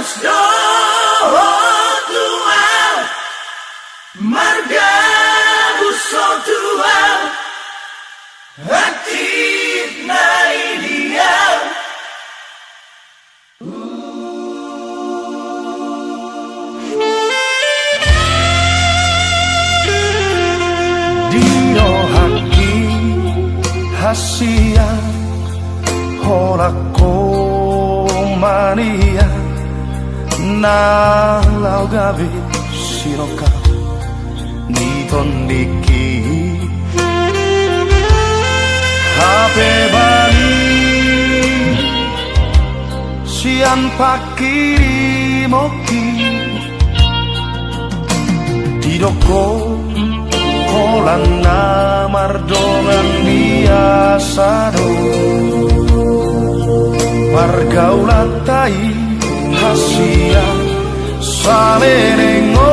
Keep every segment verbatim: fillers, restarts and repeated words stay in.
Dohot tu ahu, margabus ho tu ahu, hatitna i di ahu. Dirohakki hasian, holan ho ma nian na laho gabe sirongkap ni tondingki. Hape bali sian pangkirimongki, didok ho holan na mardongan biasa do. Pargaulanta i hasian saleleng on.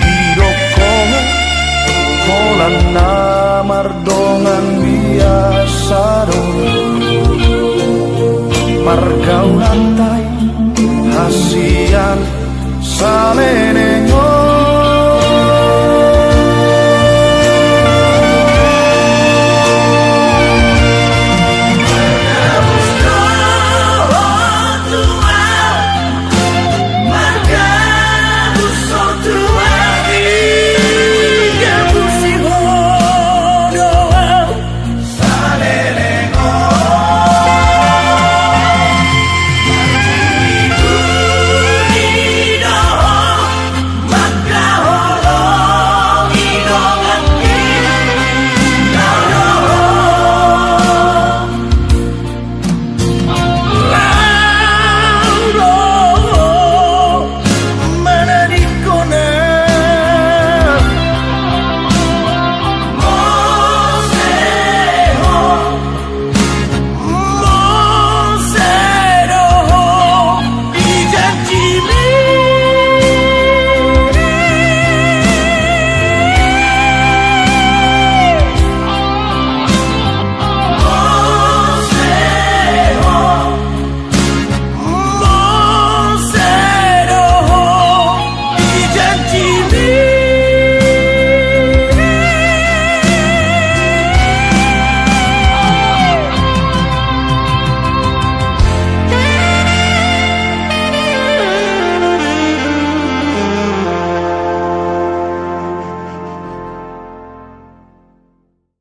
Didok ho holan na mardongan biasa do. Pargaulanta i hasian saleleng on.